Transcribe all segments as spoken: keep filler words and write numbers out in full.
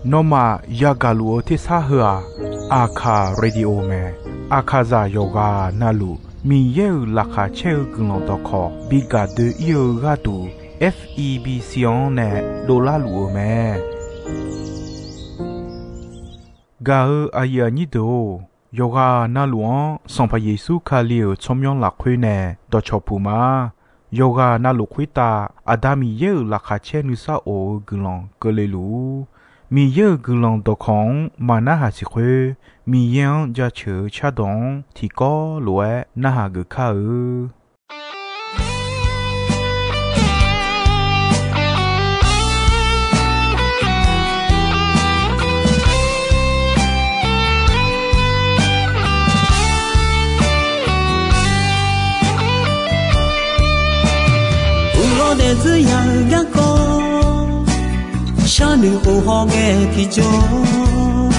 Nawmaf yagaq luf-eu tersar heu-aq, Aqkaq Radio mae. Aqkaqzaq yawqghaq navluf Miqyaer-euq laqkhaq caer-eu guiqlanq dawqkawq bi gaq doe-ir-eu gharduq, F E B C-anr nae dovlar luf-eu mae. Gaq-eu aqyuif aqnyir deuq-or, yawqghaq navluf-anr Sanqpaq Yeqsur Kali-euq tsawrmyanr lafkhoer nae dawqcawq puq ma. Yawqghaq navluf khoertav Aqda Miqyaer-euq laqkhaq caer nuisar of-eu guiqlanq keuvle luf-ur. Miqyaer-euq guiqlanq dawqkawq-anr maqnarhaq siq khoer, Miqyaer-anr jaceuq-eu cardawq-anr tiqkawv lof-aer narhaq geuf kar-eu. Uqlawr daefzir ya-eu garkawv, sharnoeq of hawr ghae tiqjawr,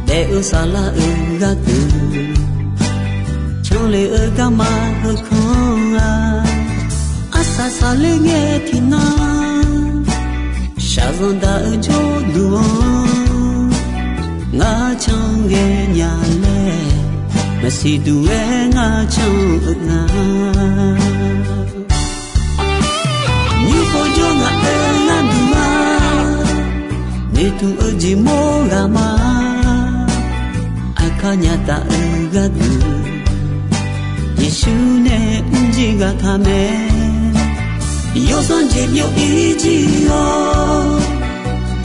daef-eu saflar-euq gharduq, canle-eu garma heukanr-a, arsaq saqler ghae tiqnan, shaqzanq daq-eu jawrduq-anr, ngar can ghae nya laer, maqsiq duq-aer ngar can-eu nga. Nymr pov jawr ngaq-euq gharduq-a, noeqtmq-eu jeq mawr ghaq ma. Aqkar nya taf-eu gharduq, Yeqsur nae mrjir ghaq taq mae. Yawsanr jeq byov-ir jir-awr,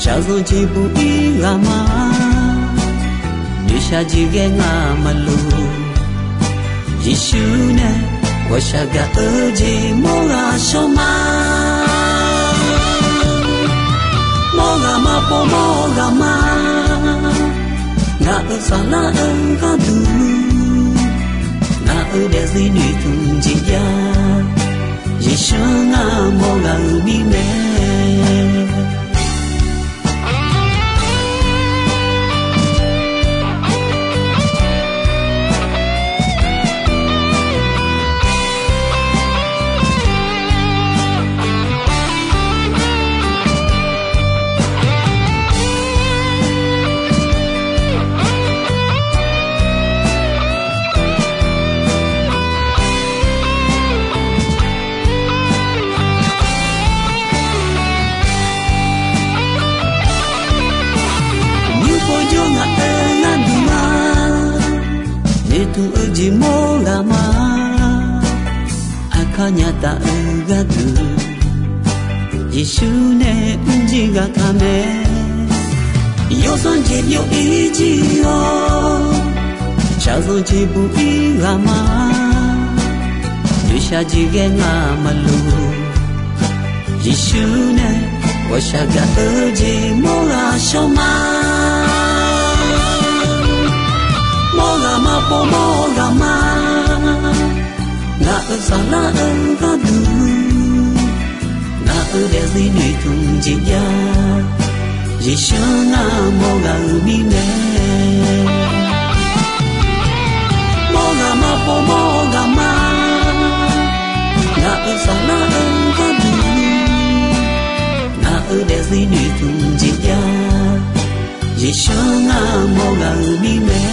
shaqzanq jeq buq-ir ghaq ma. Noeqshaq jeq ghae ngaq maqloq. Yeqsur nae ghawqshaq gaq-eu jeq mawr ghaq shawr ma. Mawr ghaq ma pov mawr ghaq ma. Ngaq-euq saflar-eu gharduq, ngaq-euq daefzir noeqtmq jeq jav. Yeqsur ngar mawr ghaq-euq mirnae. Nymr pov jawr ngaq-euq gharduq-a, noeqtmq-eu jeq mawr ghaq ma. Aqkar nya taf-eu gharduq, Yeqsur nae mrjir ghaq taq mae. Yawsanr jeq byov-ir jir-awr, shaqzanq jeq buq-ir ghaq ma. Noeqshaq jeq ghae ngaq maqloq. Yeqsur nae ghawqshaq gaq-eu jeq mawr ghaq shawr ma. Mawr ghaq ma pov mawr ghaq ma. Ngaq-euq saflar-eu gharduq, ngaq-euq daefzir noeqtmq jeq jav. Yeqsur ngar mawr ghaq-euq mirnae. Mawr ghaq ma pov mawr ghaq ma. Ngaq-euq saflar-eu gharduq, ngaq-euq daefzir noeqtmq jeq jav. Yeqsur ngar mawr ghaq-euq mirnae.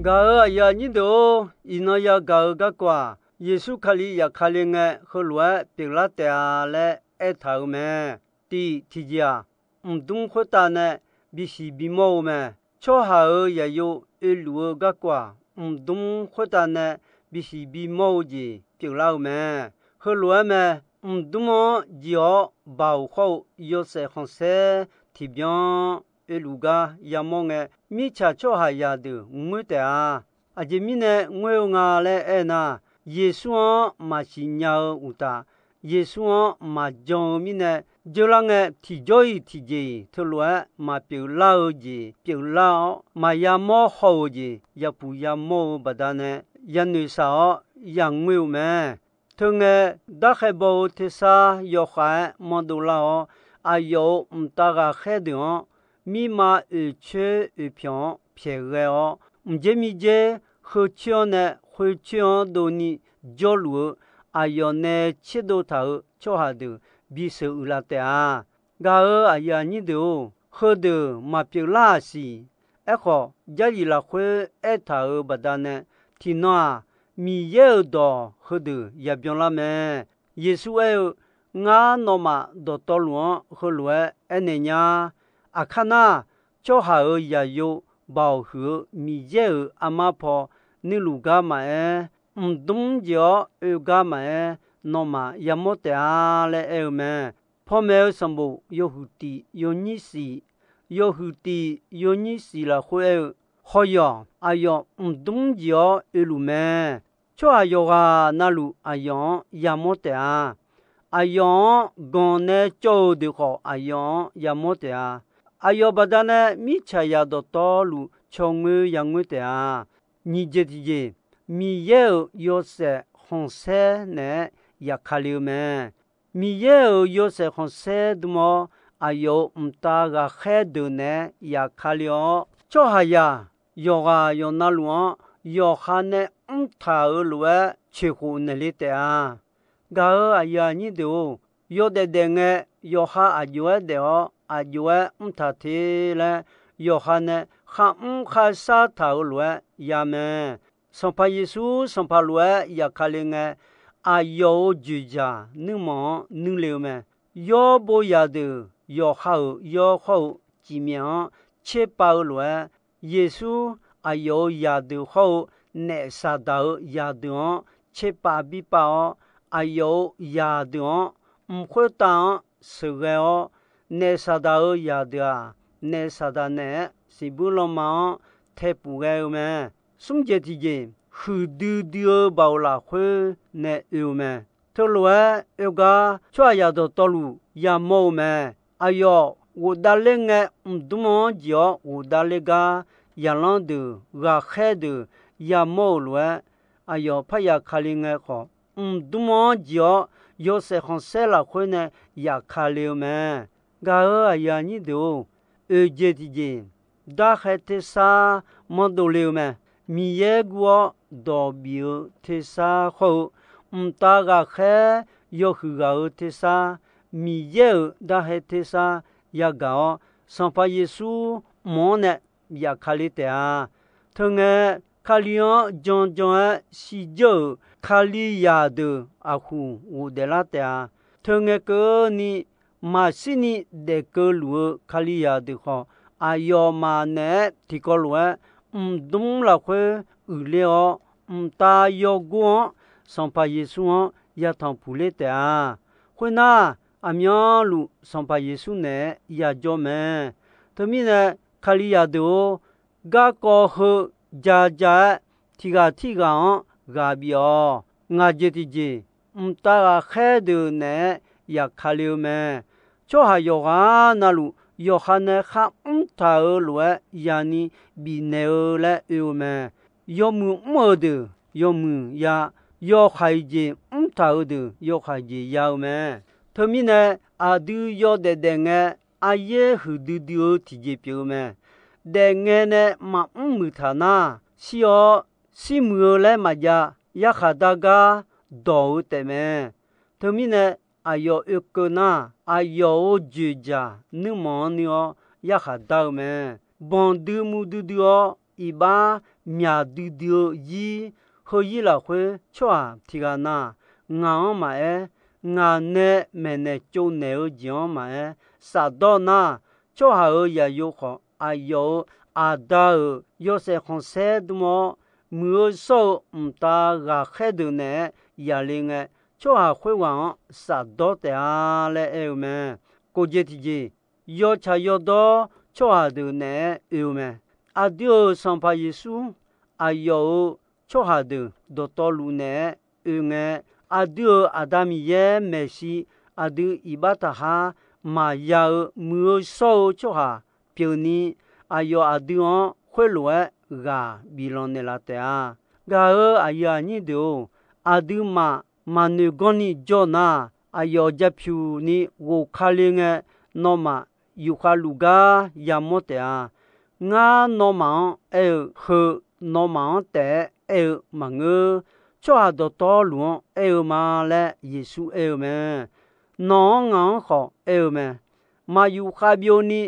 Gaq-euq aqyuif aqnyir deuq-or, iqnan yagaq-eu garkawv-aq, Yeqsur Kali yafkale ngae, heulof-aer pyeuflar taef-a laer aertaq-euq mae. Tiq tiqjeq-aq, mqdmr khoertav nae bisiq bimawr-eu mae. Tsawrhaq-euq zaqyo oeluf-eu garkawv-aq, mqdmr khoertav nae bisiq bimawr-eu jeq pyeuflar-eu mae. Heulof-aer mae. Mqdmr-anr jeq-awr baoq khawr-eu yawshaef khanqsaer tiqbyan oeluf gar yamawr ngae, mirtsaq tsawrhaqzaq deuq ngoer taef-a. Aqjeq mirnae ngoer-eu nga laer aernar, Yeqsur-anr maqsiq nya-eu uqtaf, Yeqsur-anr maqjan-eu mirnae, dzeurlar ngae tiqjawr-iq tiqjeq-iq teulof-aer maqpyeuf lar-eu jeq pyeuflar-awr, maqya mawr haw-euq jeq yapuq yamawr-eu baqdanae, yanoeq shaq-awr yangoer-eu mae. Teungae, darkhae baw-eu tersar yawkhav-aer mandov lar-awr, aqyawf-euq mqtav ghaqkhaer deuq-anr, mirma oeqcoer oeqpyawq-anr pyaeq ghae-awr, mqjer mirjer, heucoer-anr nae khoercoer-anr dovni jawrluf-eu, aqyawf nae tserdov taq-euq tsawrhaq deuq bisheuq uiqlav taef-a. Gaq-euq aqyuif aqnyir deuq-or, heudeuq maqpyeuf lar-aq siq. Aerkhawf, Jarlif lafkhoer aertaq-euq baqdanae, tiqnan-aq, Miqyaer-euq dawq heudeuq yabyan lar mae. Yeqsur aer-eu, Ngar nawmaf dawqtawvluf-anr heulof-aer aernaeq nya. Aqkar nar, tsawrhaq-euq zaqyo baoq huiq-eu Miqyaer-euq armar paw nuiluf gar maqaer, mqdmr jeq-awr oe gar maqaer, nawmaf yamawr taef-a laer aer-eu mae. Pawmaeq-eu sanqbof yawhuiq tiq yawnyir shif, yawhuiq tiq yawnyir shif lafkhoer aer-eu, Hawr yawq, aqyawf mqdmr jeq-awr oeluf mae. Tsawrhaq yawqghaq navluf aqyawf-anr yamawr taef-a. Aqyawf-anr ganq nae cawv-eu deuq khawf, aqyawf-anr yamawr taef-a. Aqyawf baqdanae mirtsaqzaq dawqtawvluf cawngoer yangoer taef-a. Nyiq jeq tiqjeq, Miqyaer-euq yawshaef khanqsaer naeq-aer yafkale-eu mae. Miqyaer-euq yawshaef khanqsaer dm-awr, aqyawf-euq mqtav ghaqkhaer deuq naeq-aer yafkale-awr, tsawrhaqzaq yawqghaq yawqnavluf-anr yawqha nae mrtaq-euq lof-aer coeqkhof naeqle taef-a. Gaq-euq aqyuif aqnyir deuq-or, yawdaef daef ngae, yawqha aq jov-aer daef-awr aq jov-aer mrtaq te laer, yawqha nae kharmr kharshar taq-euq lof-aer ya mae. Sanqpaq Yeqsur sanqpaq lof-aer yafkale ngae, aqyawf-euq joeqjaq nuirmanq-anr nuirle-eu mae. Yawr bo zaqdeuq yawqha-euq yawr khawr-eu cifmyaef-anr tserpav-eu lof-aer, Yeqsur aqyawf-euq zaqdeuq khawr-eu naef Saqdaq-euq zaqdeuq-anr tserpav birpav-awr, aqyawf-euq zaqdeuq-anr mq khoertav-anr sheuqghae-awr, naef Saqdaq-euq zaqdeuq-aq, naef Saqdaq naeq-aer siqbuir lanma-anr taepuf ghae-eu mae. Smr jeq tiqjeq, huiqdui dui-eu baoq lafkhoer nae oe-eu mae. Teulof-aer oe gar tsawrhaqzaq dawqtawvluf yamawr-eu mae. Aqyawf ghofdav ler ngae, mqdmr-anr jeq-awr ghofdav ler gar, zaqlanr deuq ghaqkhaer deuq yamawr-euq lof-aer, aqyawf parya Kali ngae khawf, mqdmr-anr jeq-awr yawshaef khanqsaer lafkhoer nae yafkale-eu mae. Gaq-euq aqyuif aqnyir deuq-or, oeq jeq tiqjeq, darkhae tersar manrdov le-eu mae. Miqyaer gur-awr dawq bif-eu tersar khawr-eu, mqtav ghaqkhaer yawhuiq ghaq-eu tersar, Miqyaer-euq darkhae tersar yagaq-awr, Sanqpaq Yeqsur mq-anr nae yafkale taef-a. Teungae, Kali-anr janjan-aer shirdzeur-euq Kalizaq deuq aqhuq ghofdaef lar taef-a. Teungae keuvni maqshirni daefkeuv luf-eu Kalizaq deuq khawf, aqyawfmaf naeq-aer tiqkawv lof-aer, mqdmr lafkhoer uiqler-awr, mqtav yawgor-anr Sanqpaq Yeqsur-anr yatanq puq ler taef-a. Khoernar, aqmyanluf Sanqpaq Yeqsur naeq-aer yajawr mae. Teumirnae, Kalizaq deuq-or, garkawv heu ja ja-aer, tiq ghaq tirghaq-anr ghaq bif-awq. Ngaq jeq tiqjeq, mqtav ghaqkhaer deuq naeq-aer yafkale-eu mae. Tsawrhaq yawqghaq navluf, yawqha nae kharmr taq-euq lof-aer yani bifnaeq-eu laer oe-eu mae. Yawmuiq mr-eu deuq yawmuiq ya, yawhaiq jeq mr taq-euq deuq yawhaiq jeq ya-eu mae. Teumirnae, aqdui yawdaef daef ngae, aryaer huiqdui dui-eu tiqjeq pyeuf-eu mae. Daefngae nae maqmr muiq taq nar, shir-awr, shir muiq-eu laer maqjav, yarkhaq dar gar dawq-eu taefmae. Teumirnae, aqyawf oekeuv nar, aqyawf-euq joeqjaq nuirmanq-anr nuir-awr yarkhaq dar-eu mae. Banqdui murdui dui-awr, iqbax myaq duidui-eu zir, heuzir lafkhoer tsawrhaq tiq ghaq na, ngaq-anr maqaer, ngaq nae maeqnaeq tsovnaeq-eu jeq-anr maqaer, shafdawr nar, tsawrhaq-euq zaqyo khawf, aqyawf-euq Aqda-euq yawshaef khanqsaer dm-awr, muiq-eu shawr-eu mqtav ghaqkhaer deuq naeq-aer yaqle ngae, tsawrhaq khoerghaq-anr shafdawr taef-a laer aer-eu mae. Kof jeq tiqjeq, yawtsaq yawdawr tsawrhaq deuq naeq-aer oe-eu mae. Aqdui-euq Sanqpaq Yeqsur, aqyawf-euq tsawrhaq deuq dawqtawvluf naeq-aer oe ngae, aqdui-euq Aqda Miqyaer maeqshi, aqdui iqbax taqkhar maqya-eu muiq-eu shawr-eu tsawrhaq pyeufni, aqyawf aqdui-anr khoerlof-aer ghaq biflanq naeqlaf taef-a. Gaq-euq aqyuif aqnyir deuq-or, aqduimaf maqnoeq ganrni jawr nar, aqyawf japyuq ni ghof ka le ngae, nawmaf yufkhav luf gar yamawr taef-a. Ngar nawmaf-anr aer-eu heu, nawmaf-anr taef-aer aer-eu maqngeur. Tsawrhaq dawqtawvluf-anr aer-eu ma laer Yeqsur aer-eu mae. Nawq-anr ngaq-anr khawf aer-eu mae. Maqyuf khavbyov ni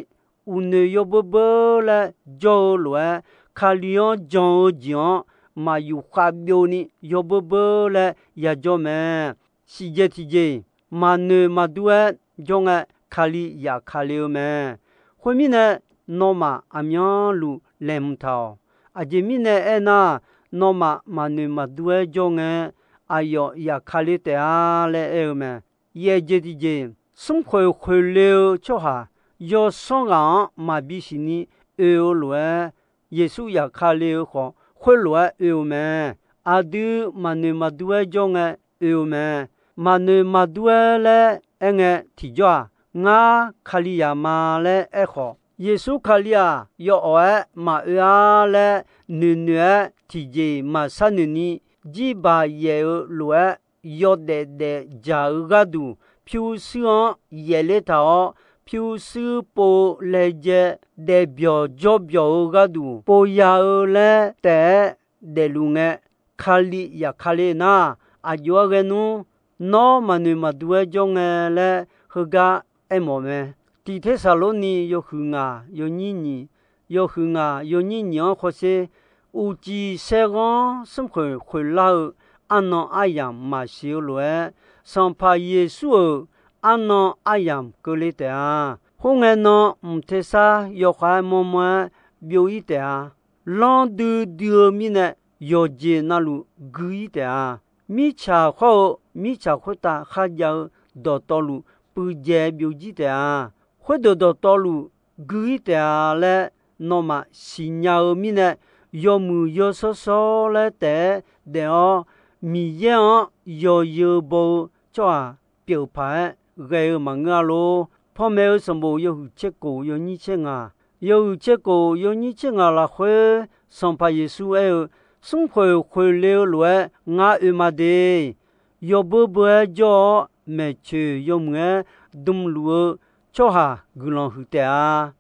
uqnoeq yawbeur beur laer jawr-eu lof-aer, Kali-anr jan-eu jeq-anr maqyuf khavbyov ni yawbeur beur laer yajawr mae. Siqjeq tiqjeq, maqnoeq maqdur-aer jawr ngae, Kali yaf ka le-eu mae. Khoermirnae, nawmaf aqmyanluf laeqhmq taq-awq. Aqjeq mirnae aernar, nawmaf maqnoeq maqdur-aer jawr ngae, aqyawf yaf ka le taef-a laer aer-eu mae. Yaef jeq tiqjeq, smrkhoeq khoeq le-eu tsawrhaq yawsanr ghaq-anr maqbi siqni oe-eu lof-aer, Yeqsur yaf ka le-eu khawf, khoerlof-aer oe-eu mae. Aqdui maqnoeq maqdur-aer jawr ngae oe-eu mae. Maqnoeq maqdur-aer laer aerngae tiqjawr-aq, ngar Kalizaq ma laer aerkhawf, Yeqsur Kali-aq yawawq-aer maqoe-ar laer noeqnoeq-aer tiqjeq maqsharnoeq ni, jirbaq yaef-eu lof-aer yawdaef daef dzaq-eu gharduq, pyurshuir-anr yaefler taq-awr, pyurshuir pov-eu laejae daefbyawq jawrbyawq-eu gharduq pov ya-eu laer taef-aer daefluf ngae, Kali yaf ka le nar, aqjox-aer ghae nmr. Nawr maqnoeq maqdur-aer jawr ngae laer heugar aermawf mae. Tiq Tersaqlorni yawhuiq ngaq yawnyir nyiq, yawhuiq ngaq yawnyir nyiq-anr hawsher, uqcif saerghanr smrkhoeq khoeqlar-eu arnan aryamq maqsiq-eu lof-aer, Sanqpaq Yeqsur-euq arnan aryamq keuvle taef-a. Khoerngae nan mq tersar yawkhav-aer mawrmawr-aer byov-ir taef-a. Lanr duidui-eu mirnae yawqjeq navluf gui-ir taef-a. Mirtsaq hawr-eu mirtsaq khoertav kharjav-eu dawqtawvluf puivjae byovjir taef-a. Khoerdeuq dawqtawvluf gui-ir taef-a laer nawmaf siqnya-eu mirnae, yawmuiq yawshawr shawr laer taef-aer daef-awr, Miqyaer-anr yawzeu baw-eu tsawrhaq pyeuf paq-aer ghae-eu maqngeur-a lor. Panmaeq-eu sanqbof yawhuiq tser kof yawnyir tser ngaq, yawhuiq tser kof yawnyir tser ngaq lafkhoer Sanqpaq Yeqsur aer-eu, smrkhoeq khoeqle-eu lof-aer ngar oe ma de. Yawbeur beur-aer jawr-awr maeqtsoeq yawmuiq-aer dmluf-eu tsawrhaq guiqlanq huiq taef-a.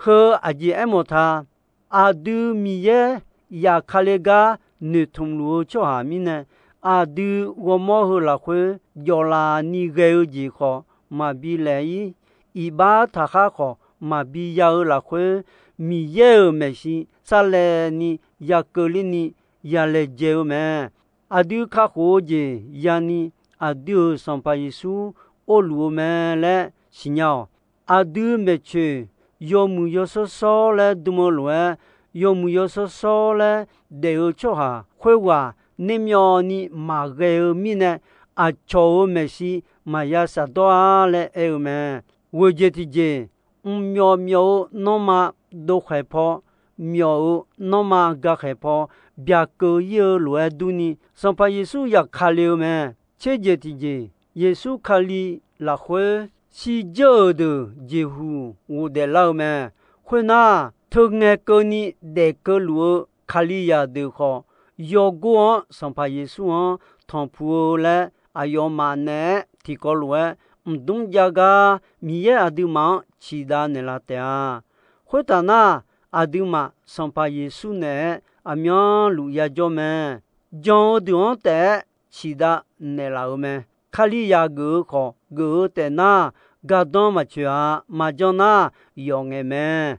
Heu aqjeq aermawf ta. Aqdui Miqyaer yaf ka le gar noeqtmq luf-eu tsawrhaq mirnae, aqdui ghawrmawr heu lafkhoer jawflaf ni ghae-eu jeq khawf maqbi laef-ir. Iqbax taqkhar khawf maqbi ya-eu lafkhoer, Miqyaer-euq maeqshi sarlaevni ya keuvler ni ya laejae-eu mae. Aqdui kakhof-eu jeq yani aqdui-euq Sanqpaq Yeqsur orluf-eu mae laer siqnya-awq. Aqdui maeqtsoeq yawmuiq yawshawr shawr laer dm-eu lof-aer, yawmuiq yawshawr shawr laer daef-eu tsawrhaq khoerghaq nermyawvni maqghae-eu mirnae, aqcawq-euq maeqshi maqya shafdawr-ar laer aer-eu mae. Ghoeq jeq tiqjeq, mqmyawf myawf-eu nanrma dovkhaeq paw, myawf-eu nanrma gakhaeq paw, byaqkeuv-ir-eu lof-aer durni, Sanqpaq Yeqsur yaf ka le-eu mae. Tser jeq tiqjeq, Yeqsur Kali lafkhoer shirdzeur-euq deuq jeqhuq ghofdaef lar-eu mae. Khoernar, teungae keuvni daef keuvluf-eu Kalizaq deuq khawf, yawgor-anr Sanqpaq Yeqsur-anr tanqpuq-eu laer aqyawfmaf naeq-aer tiqkawv lof-aer mqdmr jav gar Miqyaer aqduimaf-anr ciqdav naeqlaf taef-a. Khoertaf nar, aqduimaf Sanqpaq Yeqsur naeq-aer aqmyanluf yajawr mae. Jan-eu deuq-anr taef-aer ciqdav naeqlaf-euq mae. Kalizaq geuf-eu khawf, geuf-eu taef nar, gardanr maqtsoeq-a. Maqjan nar, yawf ngaeq mae.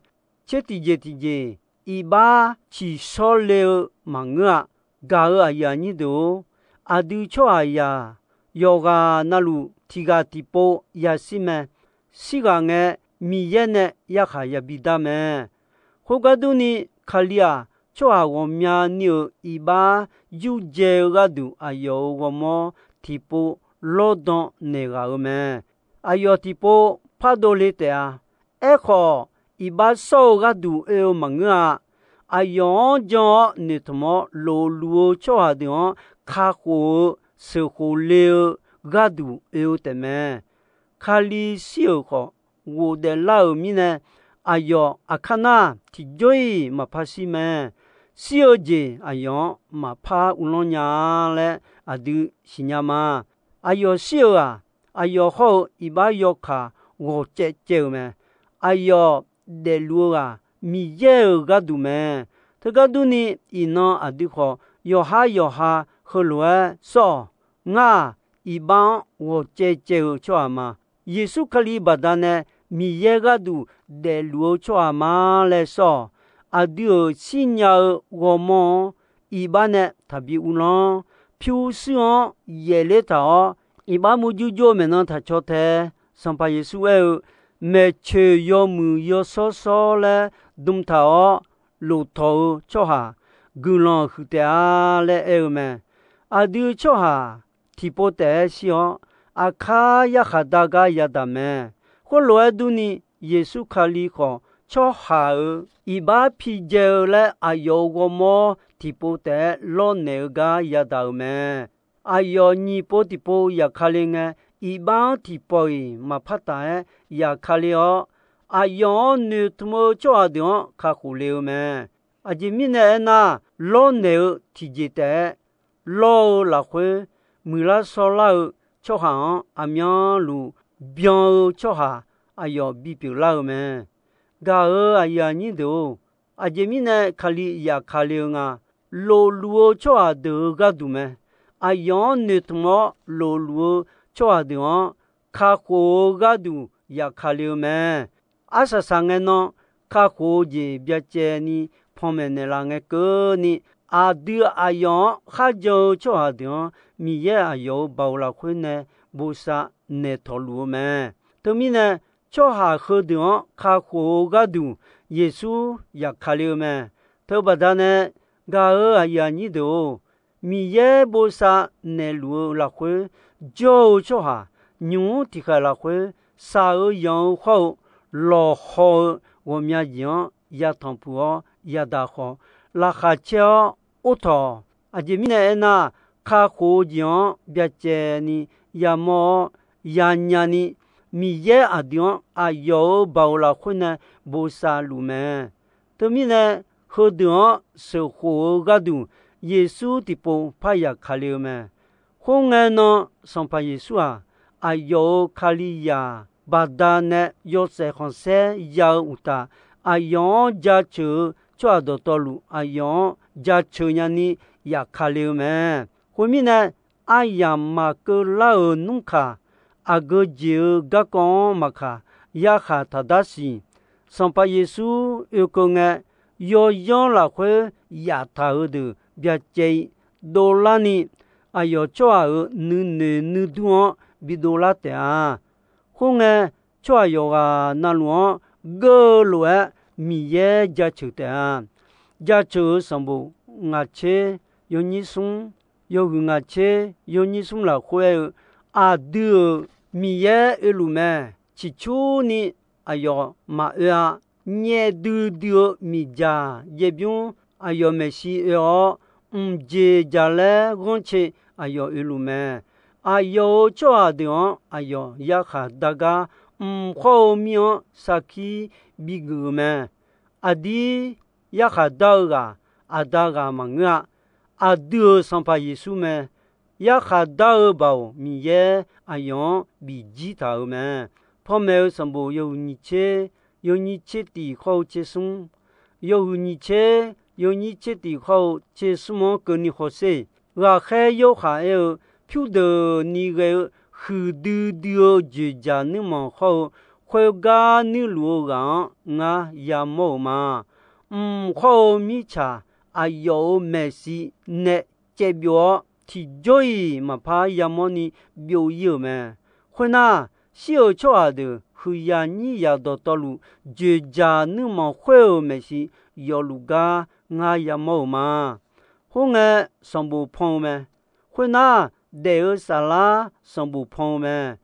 Tser tiqjeq tiqjeq, iqbax ciqshawr le-eu maqngeur-a. Gaq-euq aqyuif aqnyir deuq-or, aqdui tsawrhaqzaq yawqghaq navluf tiqghaq tiqpov yashir mae. Shirghaq ngae, Miqyaer nae yarkhaq yabi dar mae. Khoergar durni, Kali-aq, tsawrhaq ghawqmyani-euq iqbax yurdzae-eu gharduq aqyawf-euq ghawrmawr tiqpov lawrdan naeq ghaq-eu mae. Aqyawf tiqpov pardov le taef-a. Aerkhawf, iqbax shawr-eu gharduq oe-eu maqngeur-a. Aqyawf-anr jan-awr noeqtmq-awr lofluf-eu tsawrhaq deuq-anr kakhof-eu sheuqkhof le-eu gharduq oe-eu taefmae. Kali shir-euq khawf, ghofdaef lar-euq mirnae, aqyawf aqkar nar tiqjawr-iq maqpar shir mae. Shir-eu jeq aqyawf-anr maqpar uvlanr nya-a laer aqdui siqnya ma. Aqyawf shir-euq-aq, aqyawf hawr-eu iqbax yawkaq ghawq caev caev-euq mae. Aqyawf daefluf-eu ghaq Miqyaer-euq gharduq mae. Teugar durni, iqnan aqdui khawf, yawqhar yawqha heulof-aer sawr-awq. Ngar-aq, iqbax-anr ghawq caev caev-eu tsawrhaq ma. Yeqsur Kali baqdanae Miqyaer gharduq daefluf-eu tsawrhaq ma laer sawr-awq. Aqdui-euq shirnya-eu ghawrmawr-anr iqbax nae taqbi uvlanr. Pyurshuir-anr yaefler taq-awr, iqbax murjur jur-eu maeqnan taq caw tae. Sanqpaq Yeqsur aer-eu, maeqtsoeq yawmuiq yawshawr shawr laer dm taq-awr lof tawq-eu tsawrhaq guiqlanq huiq taef-a laer aer-eu mae. Aqdui tsawrhaq tiqpov taef-aer shir-awr, aqkar yarkhaq dar gar yadaq mae. Khoerlof-aer durni, Yeqsur Kali khawf, tsawrhaq-euq iqbax pidzae-eu laer aqyawf-euq ghawrmawr tiqpov taef-aer lawrnaeq-eu gar yadaq-euq mae. Aqyawf nyiq pov tiqpov yaqkale ngae, iqbax-anr tiqpawf-iq maqpar taf-aer yaqkale-awr, aqyawf-anr noeqtmq-eu tsawrhaq deuq-anr kakhof le-eu mae. Aqjeq mirnae aernar, lawrnaeq-eu tiqjeq taef-aer lawr-eu lafkhoer, muiqlar shawrlar-eu tsawrhaq-anr aqmyanluf byan-eu tsawrhaq aqyawf bipyeuf lar-eu mae. Gaq-euq aqyuif aqnyir deuq-or, aqjeq mirnae Kali yaqkale-eu nga. Lofluf-eu tsawrhaq deuq-euq gharduq mae. Aqyawf-anr noeqtmq-awr lofluf-eu tsawrhaq deuq-anr kakhof-eu gharduq yaqkale-eu mae. Arsaq saq ngae nan, kakhof-eu jeq byacaevni panmaeq naeqlaf ngae keuvni, aqdui aqyawf-anr kharjan-eu tsawrhaq deuq-anr Miqyaer aqyawf-euq baoq lafkhoer nae bosav naeqtawq luf-eu mae. Teumirnae, tsawrhaq heudeuq-anr kakhof-eu gharduq Yeqsur yaqkale-eu mae. Teubaqda nae, gaq-euq aqyuif aqnyir deuq-or, Miqyaer bosav naeqluf-eu lafkhoer jawr-eu tsawrhaq, nymq-mr tiqkhaeq lafkhoer shaq-eu yanq-eu khawr-eu lawqhaw-eu ghawqmya jeq-anr yatanq puq-awr yadaq khawf, laqkhaq caer-awr or tawq. Aqjeq mirnae aernar, kakhof-eu jeq-anr byacaevni yamawr-awr yanyani, Miqyaer aqdui-anr aqyawf-euq baoq lafkhoer nae bosav luf mae. Teumirnae, heudeuq-anr sheuqkhof-eu gharduq Yeqsur tiqpov parya kale-eu mae. Khoerngae nan, Sanqpaq Yeqsur-aq, aqyawf-euq Kalizaq baqdanae yawshaef khanqsaer ya-eu uqtaf, aqyawf-anr jaceuq-eu tsawrhaq dawqtawvluf aqyawf-anr jaceuq nyani yafkale-eu mae. Khoermirnae, aryamq maqkeuv lar-euq nmrkaq, aqgeu jeq-eu garkawv-anr maqkaq, yarkhaq taqdar siq. Sanqpaq Yeqsur oekeuv ngae, yawyanr lafkhoer yaftaq-eu deuq byacaev-i dovlarni, aqyawf tsawrhaq-euq nuinoeq nuidur-anr bidovlar taef-a. Khoerngae, tsawrhaq yawqghaq navluf-anr geur-eu lof-aer Miqyaer jaceuq taef-a. Jaceuq-euq sanqbof ngaq tser yawnyir smr, yawhuiq ngaq tser yawnyir smr lafkhoer aer-eu, aqdui-euq Miqyaer oeluf mae. Ciqcurni aqyawf maqoe-a. Nyaef duidui-eu miqdzaq jaev bymr aqyawf maeqshi oe-awr, mqjeq jaqlaer ghanrcae aqyawf oeluf mae. Aqyawf-euq tsawrhaq deuq-anr aqyawf yarkhaq dar gar, mq khawr-eu mir-anr sarkir bigeuf-eu mae. Aqdir yarkhaq dar-eu ghaq, aqda ghaq maqngeur-a. Aqdui-euq Sanqpaq Yeqsur mae. Yarkhaq dar-eu baoq Miqyaer aqyawf-anr bifjir taq-euq mae. Panmaeq-eu sanqbof yawhuiq nyiq tser yawnyir tser tiq khawr-eu tser smr, yawhuiq nyiq tser yawnyir tser tiq khawr-eu tser smr-anr keuvni hawsher. Ghaqkhaer Yorhaq aer-eu, pyurdeuqni ghae-eu huiqdui dui-eu dzoeqdzaq nuirmanq khawr-eu, khoergar nuirluf-eu ghaq-anr ngar yamawr-euq ma. mq khawr-eu mirtsaq aqyawf-euq maeqshi nae caevbyov-awr, tiqjawr-iq maqpar yamawrni byov-ir-euq mae. Khoernar, shir-euq tsawrhaq deuq huiqyaq nyiryaq dawqtawvluf, dzoeqdzaq nuirmanq khoer-euq maeqshi yawfluf gar ngar yamawr-euq ma. Khoerngae, sanqbof pan-eu mae. Khoernar, daef-eu saflar sanqbof pan-eu mae.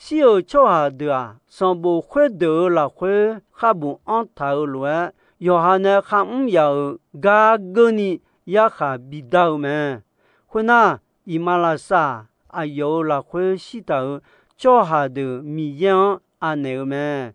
Shir-euq tsawrhaq deuq-aq, sanqbof khoerdeuq-euq lafkhoer kharbof anr taq-euq lof-aer, yawqha nae kharmr yaf-euq gar geurni yarkhaq bidar-eu mae. Khoernar, iqmalavshav-aq, aqyawf-euq lafkhoer shirtaq-euq tsawrhaq deuq Miqyaer-anr anaeq-eu mae.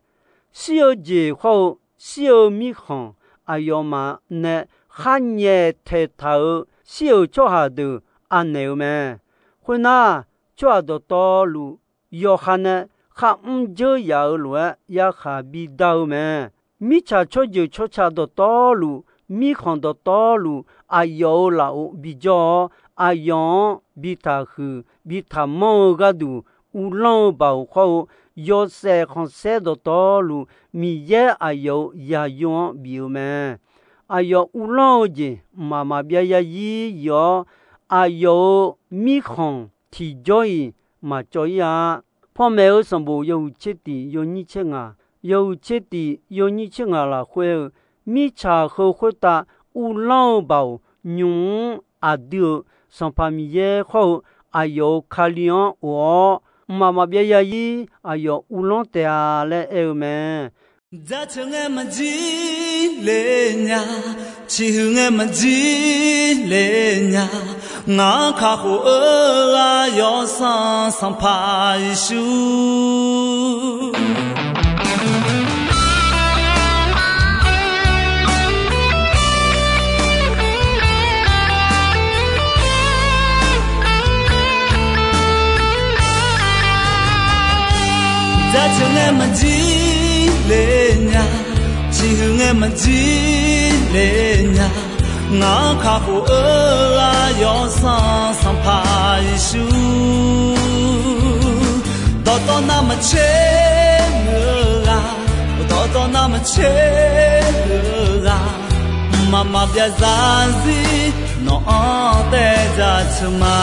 Shir-eu jeq khawr-eu shir-eu mirkhanq, aqyawfmaf nae khar nyaeftaeq taq-euq shir-euq tsawrhaq deuq anaeq-eu mae. Khoernar, tsawrhaq dawqtawvluf yawqha nae kharmr dzeur yaf-euq lof-aer yarkhaq bidar-eu mae. Mirtsaq tsawrjeuq tsawrca dawqtawvluf, mirkhanq dawqtawvluf, aqyawf-euq lafov bijawr-awr, aqyawf-anr bi taqhuiq bi taqmanr-eu gharduq, uvlanr-eu baoq khawr-eu yawshaef khanqsaer dawqtawvluf, Miqyaer aqyawf-euq yaqyo-anr bif-eu mae. Aqyawf uvlanr-eu jeq mqmaq maqbyav yarzir yif-awr, aqyawf-euq mirkhanq tiqjawr-iq maqcawv-ir-a. Panmaeq-eu sanqbof yawhuiq tser tiq yawnyir tser ngaq, yawhuiq tser tiq yawnyir tser ngaq lafkhoer-eu, mirtsaq heu khoertav uvlanr-eu baoq nymq-mr aqdui-euq Sanqpaq Miqyaer khawr-eu aqyawf-euq Kali-anr of-awr, mqmaq maqbyav yarzir aqyawf uvlanr taef-a laer aer-eu mae. Jaceuq ngae maqjir le nya, ciqhuiq ngae maqjir le nya, ngaq-anr kakhof-eu ghaq Yawsanr Sanqpaq Yeqsur. Jaceuq ngae maqjir le nya, ciqhuiq ngae maqjir le nya, ngaq-anr kakhof-eu ghaq Yawsanr Sanqpaq Yeqsur. Dawqtawvnav maqtser-eu ghaq, dawqtawvnav maqtser-eu ghaq, mqmaq maqbyav zarzir nawq-anr taef jaceuq ma.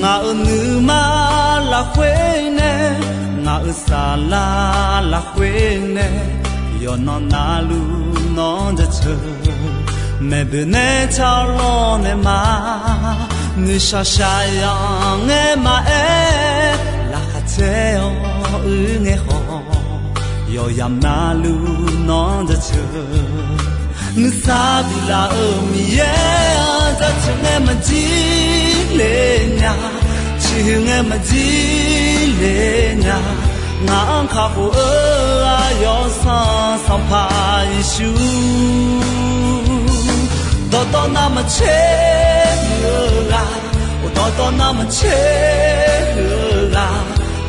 Ngaq-euq nuima lafkhoer nae, ngaq-euq saflar lafkhoer nae, yawqnan navluf nawq-anr jaceuq. Maeqboeq nae car lawr nae ma, nuishaq shaqyanq ngae maqaer, laqkhaq caer-awr uir ngae khawf, yawqyamq navluf nawq-anr jaceuq. Nuisar biflaf-euq Miqyaer-anr jaceuq ngae maqjir le nya, ciqhuiq ngae maqjir le nya, ngaq-anr kakhof-eu ghaq Yawsanr Sanqpaq Yeqsur. Dawqtawvnav maqtser-eu ghaq, dawqtawvnav maqtser-eu ghaq,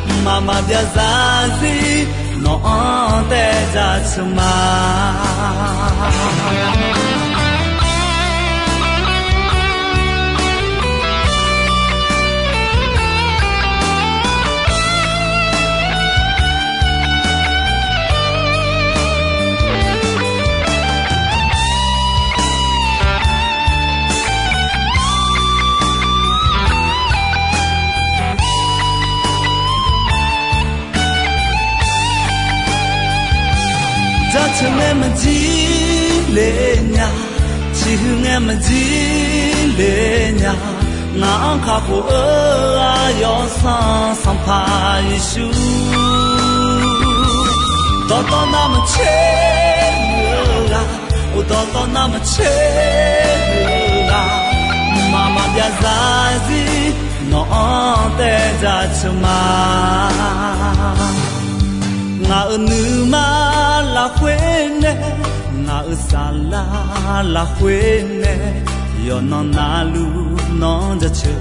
mqmaq maqbyav zarzir nawq-anr taef jaceuq ma. Jaceuq ngae maqjir le nya, ciqhuiq ngae maqjir le nya, ngaq-anr kakhof-eu ghaq Yawsanr Sanqpaq Yeqsur. Dawqtawvnav maqtser-eu ghaq, dawqtawvnav maqtser-eu ghaq, mqmaq maqbyav zarzir nawq-anr taef jaceuq ma. Ngaq-euq nuima lafkhoer nae, ngaq-euq saflar lafkhoer nae, yawqnan navluf nawq-anr jaceuq.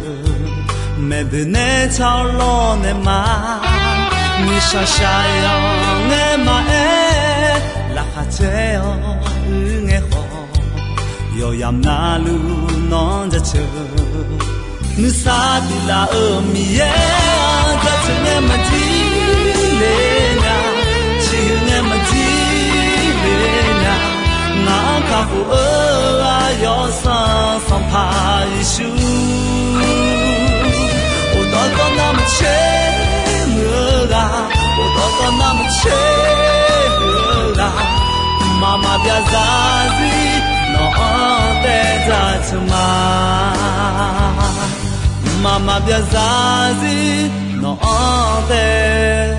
Maeqboeq nae car lawr nae ma, nuishaq shaqyanq ngae maqaer, laqkhaq caer-awr uir ngae khawf, yawqyamq navluf nawq-anr jaceuq. Nuisar biflaf-euq Miqyaer-anr jaceuq ngae maqjir le nya, ciqhuiq ngae maqjir le Sanqpaq Yeqsur, uqdawq dawq navmaqtser-eu ghaq, uqdawq dawq navmaqtser-eu ghaq, mqmaq maqbyav zarzir nawq-anr taev dzaq teu ma. Mqmaq maqbyav zarzir nawq-anr taev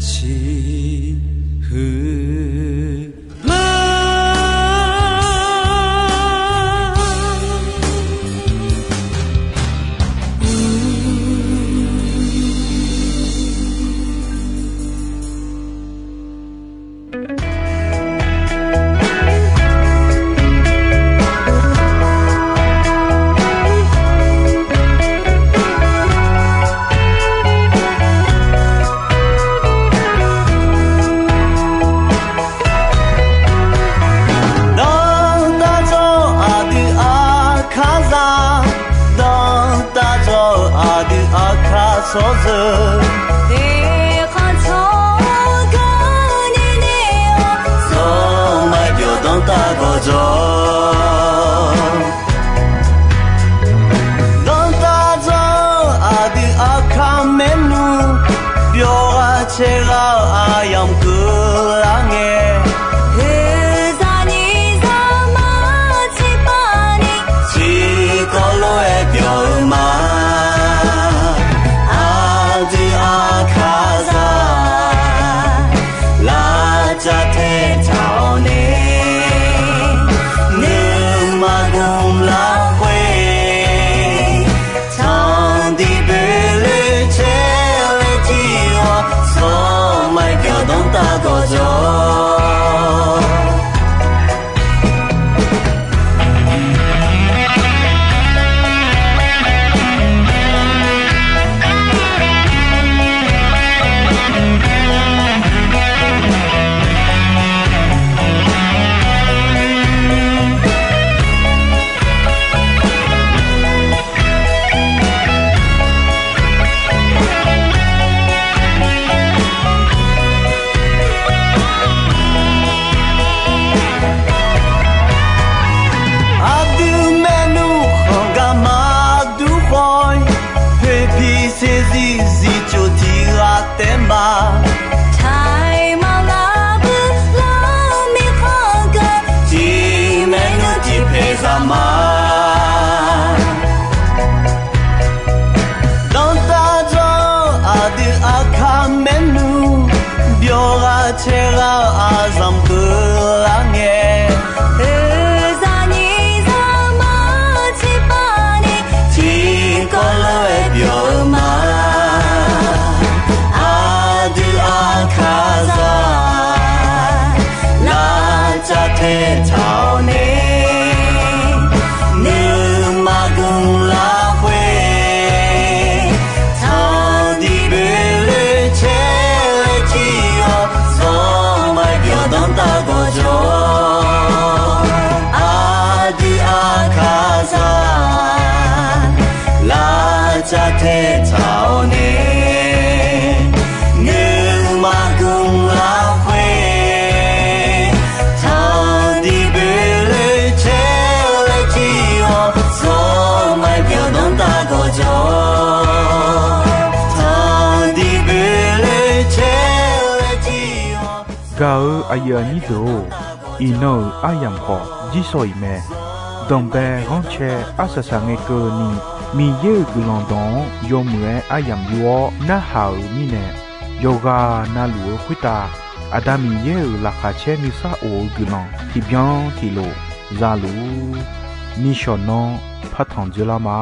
ciqhuiq ma. Dawqtaq dzawr aqdui aqkar za, dawqtaq dzawr-eu aqdui aqkar tsawrzeu, eqkhanq tsawrganr nae nae-awr, sanqpaq byawq dawqtaq gawqjawq. Dawqtaq dzawr-eu aqdui aqkar maernmr, byawq ghaq caev ghaq-eu aqyamq keuvlar ngae, oeqzaq nyiq zaqmar tiqpav ni, tiqkawv lof-aer byawq-eu ma. Aqdui aqkar za, lavcav tae taq-awr nae, nuima gmq lafkhoer, tanqdiq boeqloe caer laer jir-awr, sanqpaq byawq dawqtaq gawqjawq. Aqdui maernmr khanq gar maqdur khawf-ir, poeqpiq saeqzir zifcoq tiq ghaq taef ma. Taqmaq lar buir lar mirkhanq geu, tiq maernmr tiq paeq zaq ma. Dawqtaq dzawr-eu aqdui aqkar maernmr, byawq ghaq caev ghaq-eu aqzanq keuvlar ngae, oeqzaq nyiq zaqmar tiqpav ni, tiqkawv lof-aer byawq-eu ma. Aqdui aqkar za, lavcav tae taq-awr nae, nuima gmq lafkhoer, tanqdiq boeqloe caer laer jir-awr, sanqpaq byawq dawqtaq gawqjawq. Aqdui aqkar za, lavcav tae taq-awr nae, nuima gmq lafkhoer, tanqdiq boeqloe caer laer jir-awr, sanqpaq byawq dawqtaq gawqjawq. Tanqdiq boeqloe caer laer jir-awr. Gaq-eu aqyuif aqnyir deuq-or, iqnan-euq aryamq khawf jir shawq-iq mae. Danqbae ghanrcae arsaq saq ngae keuvni, Miqyaer-euq guiqlanq dawq-anr yawmuiq-aer aryamq yur-awr narhaq-euq mirnae, yawqghaq navluf-eu khoertav Aqda Miqyaer-euq laqkhaq caer nuisar of-eu guiqlanq tiqbyan tiqlof za luf-ur. Nishawq nanr partanq dzoerlar ma.